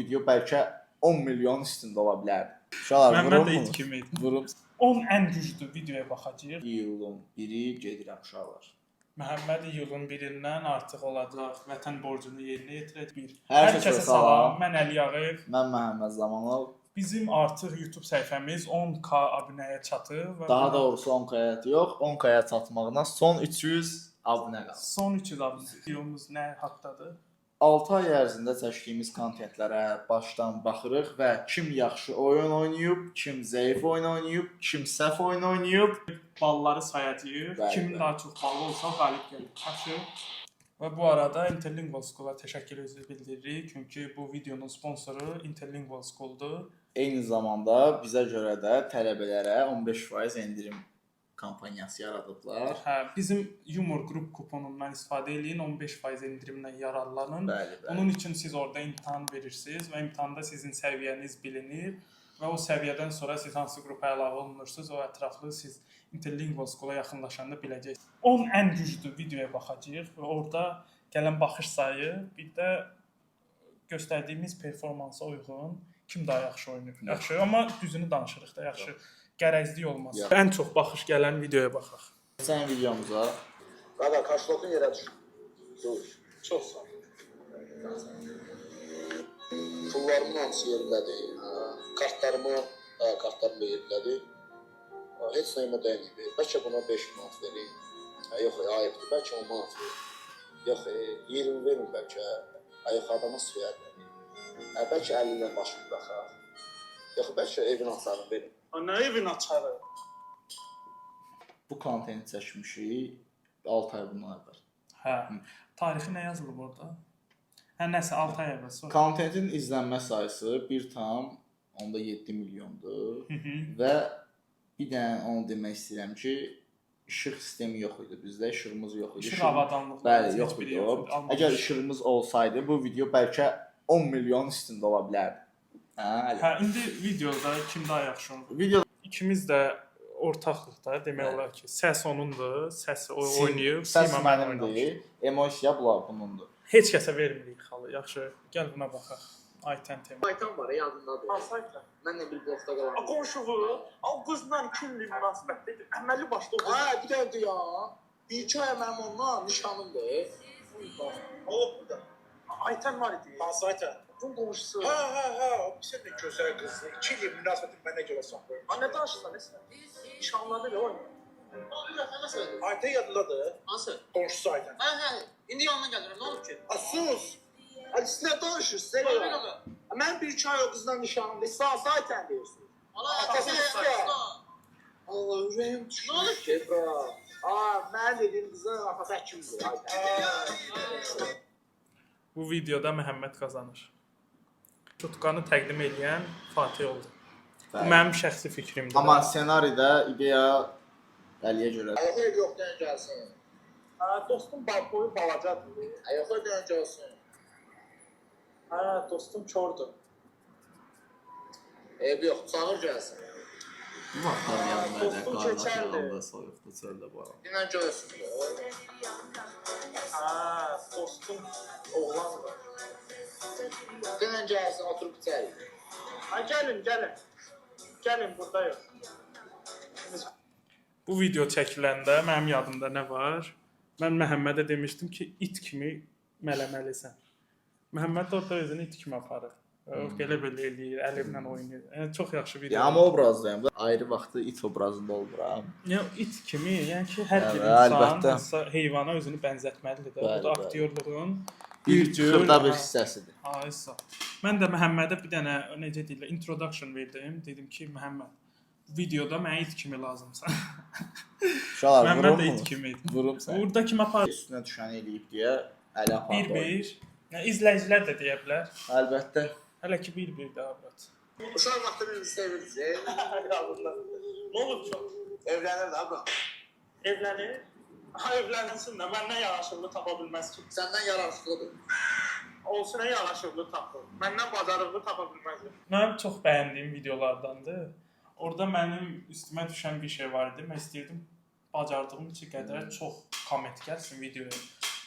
video bəlkə 10 milyon üstündə ola bilərdi. Uşaqlar, Məmməd vurum də it bunu. kimi idi. Vurum. 10 ən güclü videoya baxacağıq. İyulun 1-i gedirəm uşaqlar. Məhəmməd iyulun 1-dən artıq olacaq vətən borcunu yerinə yetirəcək. Bir. Hər Hər kəsə kəsə salam. salam. Mən Əli Yağıyev. Mən Məhəmməd Zamanov. Bizim artıq YouTube səhifəmiz 10K abunəyə çatır və Daha doğrusu 10K-ya yox, 10K-ya çatmağına son 300 abunə qalır. Son 300 abunə. Videomuz nə haqqdadır? 6 ay ərzində çəkdiyimiz kontentlərə başdan baxırıq və kim yaxşı oyun oynayıb, kim zəif oyun oynayıb, kim səhv oyun oynayıb. Balları sayacağıq. Bəli, Kimin bəli. daha çox balı olsa qalib gəlir. Yaxşı. Və bu arada Interlingual School-a təşəkkürümüzü bildiririk. Çünki bu videonun sponsoru Interlingual School-dur. Eyni zamanda bizə görə də tələbələrə 15% endirim kampaniyası yaradıblar. Hə, bizim Humor qrup kuponundan istifadə eləyin, 15% endirimlə yararlanın. Bəli, bəli. Onun üçün siz orada imtahan verirsiniz və imtahanda sizin səviyyəniz bilinir və o səviyyədən sonra siz hansı qrupa əlavə olunursunuz, o ətraflı siz Interlingual School-a yaxınlaşanda biləcəksiniz. 10 ən güclü videoya baxacağıq və orada gələn baxış sayı, bir də göstərdiyimiz performansa uyğun kim daha yaxşı oynayır. Yaxşı, amma düzünü danışırıq da, yaxşı. Qərəzlik olmaz. Yox. Ən çox baxış gələn videoya baxaq. Keçən videomuza Qaqa, kaşlokun yerə düşür. Dur. Çox sağ ol. Pullarımın hamısı yerindədir. Hə, Kartlarımı, hə, kartlarım da yerindədir. Hə, heç nəyimə dəyməyib. Bəlkə buna 5 manat verin. Hə, yox, ayıbdır. Bəlkə 10 manat verin. Yox, 20 verin bəlkə. Hə, yox, adama söyərlər. Hə, bəlkə 50 ilə başını buraxaq. Yox, bəlkə evin açarını verin. Nə evin açarı? Bu kontenti çəkmişik 6 ay bundan əvvəl. Hə. Tarixi nə yazılıb orada? Hə, nəsə 6 ay əvvəl sonra. Kontentin izlənmə sayısı 1,7 milyondur və bir dənə onu demək istəyirəm ki, işıq sistemi yox idi bizdə, işığımız yox idi. İşıq avadanlıqları Bəli, heç yox biri idi. yox o. idi, almamışıq. Əgər işığımız olsaydı, bu video bəlkə 10 milyon üstündə ola bilərdi. Hə, Əli. Hə, indi videoda kim daha yaxşı oynayır? Video İkimiz də ortaqlıqda demək Bəli. olar ki, səs onundur, səs o oynayıb, səs Sima mən oynamışam. mənimdir, emosiya bunlar bunundur. Heç kəsə vermirik xalı. Yaxşı, gəl buna baxaq. Aytən tema. Aytan var, yadındadır. Hansı Aytən? Mənlə bir blokda qalan. Qonşuvu, o qızla 2 illik münasibətdə idi. Əməlli başlı o Hə, bir dənə ya. Bir iki ay mənim onunla nişanımdır. Olub burada. Aytən var idi. Hansı Aytən? Bunun qonşusu. Hə, hə, hə. O bir də gözəl qızdır. 2 illik münasibətim mənə görə saxlayır. Nə danışırsan sən? Nişanlanır o. Aytən yadındadır. Hansı? Qonşusu Aytən. Hə, hə. İndi yanına gəlirəm. Nə olub ki? A, sus! Ay, siz nə danışırsınız? Elə Nə ya. olub? Mən bir iki ay o qızla nişanlımdır. Sağ Aytən deyirsiniz. Allah Atası atası üstə. Allah ürəyim düşür. Nə olub ki? Bra. Aa, mən dediyim qızın atası həkimdir. Aytən. Bu videoda Məhəmməd qazanır. Tutqanı təqdim eləyən Fatih oldu. Bu Bəli. mənim şəxsi fikrimdir. Amma ssenaridə ideya Əliyə görə. Ay, yox, yox, dənə gəlsin. Hə, dostum boyu balacadır. Ay, yox, dənə gəlsin. Hə, dostum kordur. Eybi yox, çağır gəlsin. Bu vaxtlar yadımda dostum qarlar keçərdi. yağanda, soyuqda, çöldə baran. Dünən gəlsin. Hə, dostum oğlandır. Dünən gəlsin, oturub içərik. Hə, gəlin, gəlin. Gəlin, buradayıq. Bu video çəkiləndə mənim yadımda nə var? Mən Məhəmmədə demişdim ki, it kimi mələməlisən. Məhəmməd də orada özünü it kimi aparır. Belə-belə eləyir, əlimlə oynayır. Yəni çox yaxşı video. Ya amma obrazdayam da. Ayrı vaxtı it obrazında olmuram. Ya it kimi, yəni ki, hər bir Bəli, insan əlbəttə. hansısa heyvana özünü bənzətməlidir də. Bəli, Bu da bəli. aktyorluğun Bir cür, xırda bir hə. hissəsidir. Aysa. Mən də Məhəmmədə bir dənə necə deyirlər, introduction verdim. Dedim ki, Məhəmməd, bu videoda mənə it kimi lazımsan. Uşaqlar Məhəmməd vurum də it bunu. kimi idi. Vurum səni. Burada kim aparır? Üstünə düşəni eləyib deyə Əli apardı. 1-1. Yəni izləyicilər də deyə bilər. Əlbəttə. Hələ ki 1-1 də abrat. Uşaq vaxtı birini sevirsiniz. Nə olub ki? Evlənir də, bra. Evlənir? Ha evlənsin də məndən yaraşıqlı tapa bilməz ki. Səndən yaraşıqlıdır. Olsun nə yaraşıqlı tapır. Məndən bacarıqlı tapa bilməz. Mənim çox bəyəndiyim videolardandır. Orada mənim üstümə düşən bir şey var idi. Mən istəyirdim bacardığım qədər çox komment gəlsin videoya.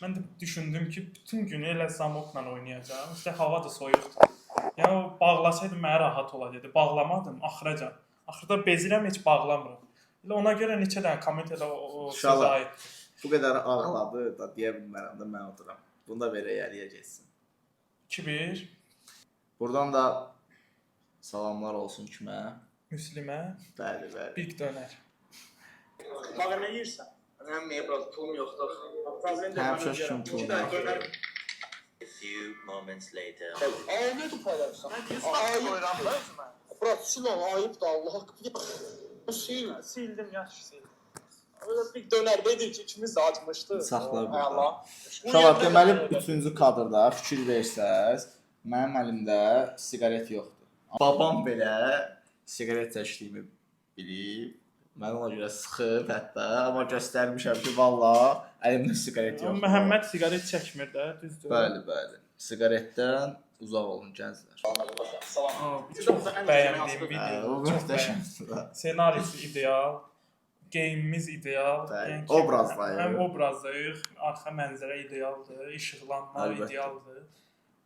Mən də düşündüm ki, bütün günü elə zamokla oynayacağam. Üstə hava da soyuqdur. Yəni o bağlasaydım mənə rahat olacaqdı. Bağlamadım axıracan. Axırda bezirəm, heç bağlamıram. Elə ona görə neçə dənə komment elə o sözə Uşaqlar. aiddir. Bu qədər ağladı da deyə bilmərəm də mən oturam. Bunu da verək Əliyə getsin. 2-1 Buradan da salamlar olsun kimə? Müslimə Bəli, bəli. Big dönər. Mağa nə yeyirsən? Mənim niyə biraz pulum yoxdur? Problem deyil. Həmişə kimi İki pulum dənə yoxdur. dönər. A few moments later. Ay, nə bu paylaşsan? Mən 100 manat qoyuram da özümə. Brat, sil onu, ayıp da Allah haqqı. Bu sil. Sildim, yaxşı sildim. Öyle bir döner dedik ki, ikimiz də acmışdı. Saxla burada. Əla. Uşaqlar, deməli üçüncü kadrda fikir versəz, mənim əlimdə siqaret yoxdur. Babam belə siqaret çəkdiyimi bilib, mən ona görə sıxıb hətta, amma göstərmişəm ki, valla əlimdə siqaret yoxdur. Məhəmməd siqaret çəkmir də, düzdür? Bəli, bəli. Siqaretdən uzaq olun gənclər. Salam. Aa, çox bəyəndiyim Hə, video. o Çox möhtəşəmdir. bəyəndim. Senaryosu ideal, geyimimiz ideal. Bəli, Yəni ki, obrazdayıq. Həm obrazdayıq, arxa mənzərə idealdır, işıqlanma Əlbəttə. idealdır.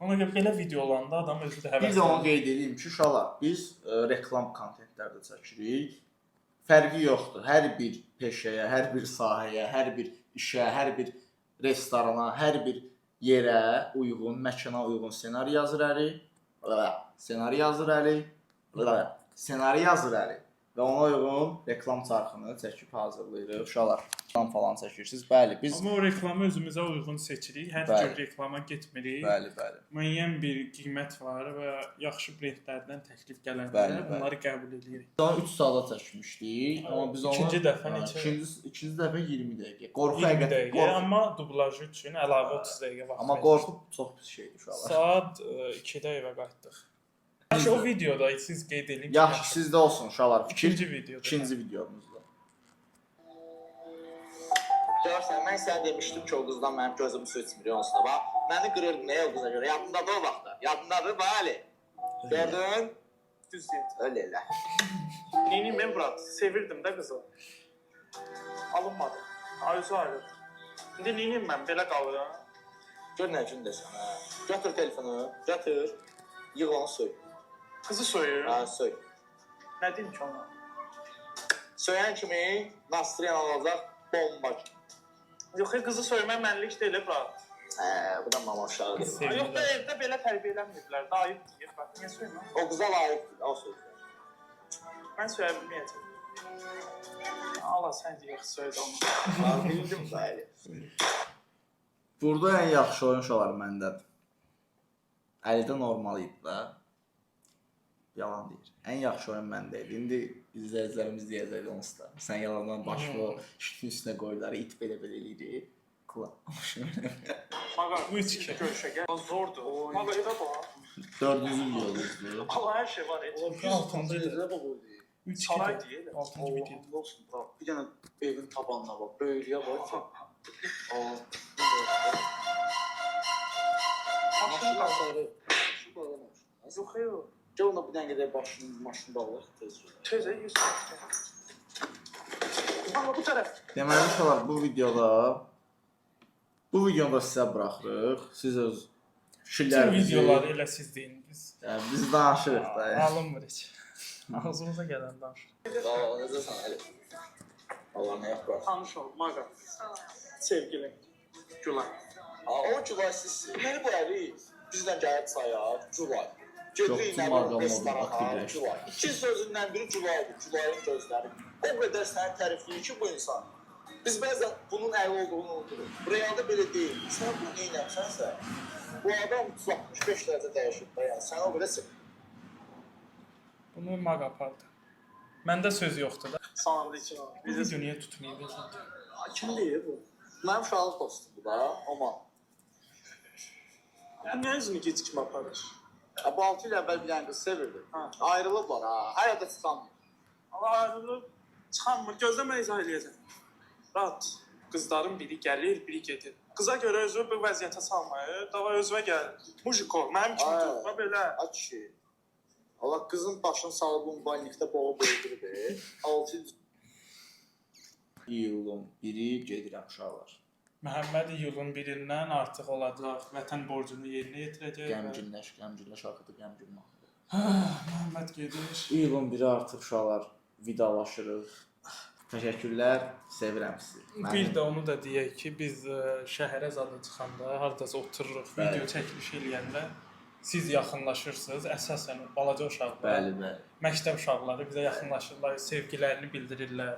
Ona görə belə video olanda adam özü də Biz də onu həvəslənir. qeyd edeyim ki, uşaqlar, biz reklam kontentlər də çəkirik. Fərqi yoxdur. Hər bir peşəyə, hər bir sahəyə, hər bir işə, hər bir restorana, hər bir yerə uyğun, məkana uyğun ssenari yazır Əli. Ssenari yazır Əli. Ssenari yazır Əli. Və ona uyğun reklam çarxını çəkib hazırlayırıq. Uşaqlar, reklam falan çəkirsiniz. Bəli, biz Amma o reklamı özümüzə uyğun seçirik. Hər Bəli. cür reklama getmirik. Bəli, bəli. Müəyyən bir qiymət var və yaxşı brendlərdən təklif gələndə Bəli, bəli. bunları qəbul edirik. Biz onu 3 saata çəkmişdik, amma biz onu İkinci dəfə Hə, neçə? İkinci dəfə 20 dəqiqə. Qorxu 20 həqiqətən dəqiqə, qorxu. amma dublajı üçün əlavə 30 dəqiqə vaxt. Amma verir. qorxu çox pis şeydir uşaqlar. Saat 2-də evə qayıtdıq. Yaxşı, o videoda siz qeyd eləyin ki, Yaxşı, sizdə olsun uşaqlar. Fikir İkinci videoda. ikinci videomuzda. Görsən, mən sənə demişdim ki, o qızdan mənim gözüm su içmir onsuz da. Bax, məni qırırdın ey o qıza görə. Yadındadır o vaxtlar. Yadındadır, bəli. Gördün? Düz deyir. Öyle elə. Neyini mən brat, sevirdim də qızı. Alınmadı. Ha, özü ayrıldı. İndi neyini mən belə qalıram? Gör nə gün desən, hə. Götür telefonu, götür. Yığ onu söy. Qızı söyür. Hə, söy. Nə deyim ki ona? Söyən kimi Nasriyan olacaq bomba kimi. Yox, qızı söymək mənlik deyil, brat. Hə, bu da mama uşağı Qız deyil. sevir. Yox da evdə belə tərbiyə eləməyiblər. Də ayıb deyir. Bax, niyə söyməm? O qıza layiqdir, o sözlər. Mən söyə bilməyəcəm. Allah sən deyir, söylə onu. Mən bildim bəli. Burada ən yaxşı oyun uşaqlar məndədir. Əlidə normal idi da. Yalan deyir. Ən yaxşı oyun məndə idi. İndi izləyicilərimiz deyəcək onsuz da. Sən yalandan başını o şitin üstünə qoydular, it belə-belə eləyir. Kula. Maqa, Bu 3-2. görüşə gəl. Zordur. Maqa evə bax. Dördüncü videomuzdur. Allah hər şey var. Heç. Altıncı 3-2. Saray deyil. 6-cı video. Allah olsun, bura. Bir dənə evin tabanına bax, böyüklüyə bax. Allah. Maşın qaldı. Maşın bağlamamış. Yox, yox. Gəl onda bir dənə gedək başını, maşını bağlayaq tez. Tez 100. Amma bu tərəf. Deməli uşaqlar bu videoda bu videonu da sizə buraxırıq. Siz öz Bütün fikirlərinizi videoları elə siz deyin. Biz Yəni biz danışırıq da. Yəni. alınmır heç. Ağzımıza gələn danışır. Allah necəsən Əli? Allah nə yapar? Tanış ol, Maqa. Sevgilim. Gülay. Ha, o Gülay siz məni bu Əli bizlə gəlib çaya, Gülay. Gedirik Çox nə maraqlı bilim restorana, aktivləşdi. Gülay. İki sözündən biri Gülaydır, Gülayın gözləri. O qədər səni tərifləyir ki bu insan. Biz bəzən bunun əli olduğunu unuduruq. Realda belə deyil. Sən bunu nə etməsənsə, bu adam 365 dərəcə dəyişir də, yəni sən o belə Bunu Maqa apardı. Məndə söz yoxdur da. Salam aleyküm. Bu video niyə tutmayıb sən? Kim deyir bu? Mənim uşaqlıq dostumdur da, Oman. Bu niyə özünü gec kimi aparır? Ha, bu 6 il əvvəl bir dənə qız sevirdi. Ha. Ayrılıblar ha, hələ də çıxanmır. Allah ayrılıb çıxanmır. Gözlə mən izah eləyəcəm. Rahat. Qızların biri gəlir, biri gedir. Qıza görə özünü bu vəziyyətə salmayı, dava özünə gəl. Mujiko, mənim kimi Ay. dur. Bax belə. Ay kişi. Allah qızın başını salıb bunu bannikdə boğub öldürüb. 6 il İyulun 1-i gedirəm uşaqlar. Məhəmməd iyulun 1-dən artıq olacaq, vətən borcunu yerinə yetirəcək. Qəmginləş, qəmginləş, arxada qəmgin mahnı. Məhəmməd gedir. İyulun 1-i artıq uşaqlar vidalaşırıq. Təşəkkürlər, sevirəm sizi. Bir də onu da deyək ki, biz şəhərə zada çıxanda, hardasa otururuq, video çəkiliş eləyəndə siz yaxınlaşırsınız, əsasən balaca uşaqlar, Bəli, bəli. Məktəb uşaqları bizə yaxınlaşırlar, sevgilərini bildirirlər.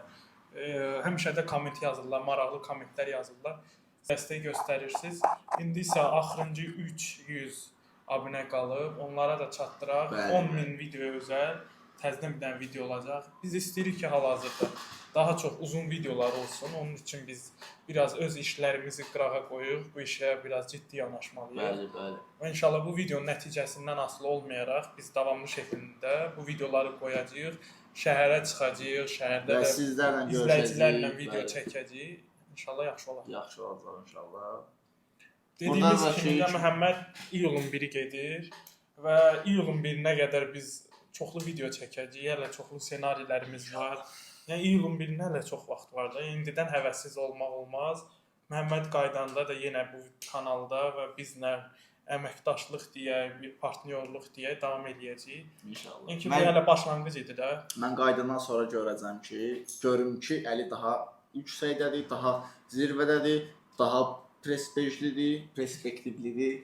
Həmişə də komment yazırlar, maraqlı kommentlər yazırlar. Dəstək göstərirsiniz. İndi isə axırıncı 300 abunə qalıb, onlara da çatdıraq. 10.000 video özəl təzədən bir dənə video olacaq. Biz istəyirik ki, hal-hazırda daha çox uzun videolar olsun. Onun üçün biz biraz öz işlərimizi qırağa qoyuq, bu işə biraz ciddi yanaşmalıyıq. Bəli, bəli. Və inşallah bu videonun nəticəsindən asılı olmayaraq biz davamlı şəkildə bu videoları qoyacağıq, şəhərə çıxacağıq, şəhərdə Və də sizlərlə izləyicilərlə görüşəcəyik. video çəkəcəyik. İnşallah yaxşı olar. Yaxşı olacaq inşallah. Dediyimiz Buradan da kimi də şey- Məhəmməd iyulun 1-i gedir və iyulun 1-nə qədər biz çoxlu video çəkəcəyik, hələ çoxlu ssenarilərimiz var. Yəni iyulun 1-nə hələ çox vaxt var da. İndidən həvəssiz olmaq olmaz. Məhəmməd qaydanda da yenə bu kanalda və bizlə əməkdaşlıq deyək, bir partnyorluq deyək, davam eləyəcəyik. İnşallah. Yəni ki, bu hələ başlanğıc idi də. Mən qayıdandan sonra görəcəm ki, görüm ki, Əli daha yüksəkdədir, daha zirvədədir, daha perspektivlidir, perspektivlidir.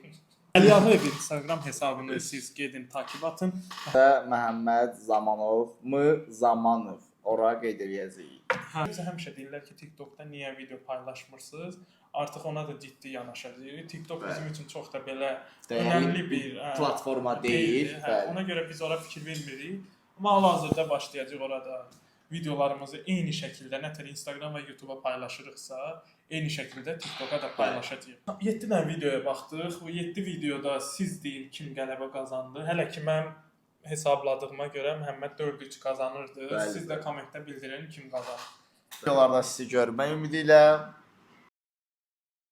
Əli Ağayev Instagram hesabını siz gedin takip atın. Və Məhəmməd Zamanov, M Zamanov ora qeyd eləyəcəyik. Hə, bizə həmişə deyirlər ki, TikTokda niyə video paylaşmırsınız? Artıq ona da ciddi yanaşacağıq. TikTok bizim üçün çox da belə Dəyərli önəmli bir platforma deyil. Hə, Bəli. ona görə biz ora fikir vermirik. Amma hal-hazırda başlayacağıq orada videolarımızı eyni şəkildə nə tər Instagram və YouTube-a paylaşırıqsa, eyni şəkildə TikToka da paylaşacağıq. 7 dənə videoya baxdıq. Bu 7 videoda siz deyin kim qələbə qazandı. Hələ ki mən hesabladığıma görə Məhəmməd 4-3 qazanırdı. Bəli, Siz də kommentdə bildirin kim qazandı. Videolarda sizi görmək ümidi ilə